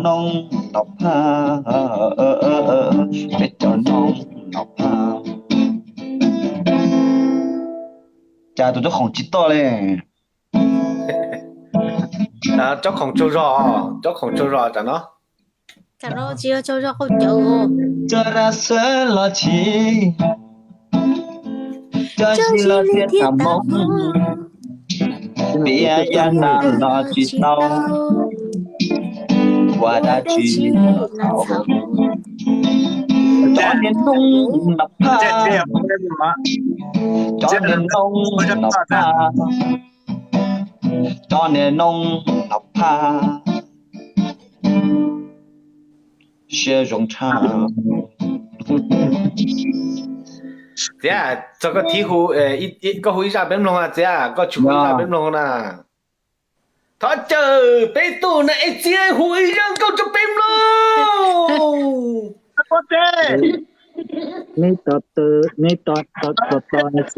Noob Nom Phaj, peb cov noob Nom Phaj. Cas tus tub khoom tsis toj li. Tsob khoom tsaug zog, tsob khoom tsaug zog tam no. Tsuas dab xwb los tsis, cov zis los thiaj tau mob, piav yam dab los tsis tau, ua dab tsi los txhaum. Cov niag noob Nom Phaj, cov niag noob Nom Phaj, cov niag noob Nom Phaj, siab zoo tshaj. Txiv, txog koj thib hu, koj hu ib zaj peb mloog na Txiv, koj tsis hu ib zaj peb mloog na. Thov caw peb tug na es Txiv hu ib zaj nkauj rau peb mloog. Neb tos, neb tos, tos, tos, tos,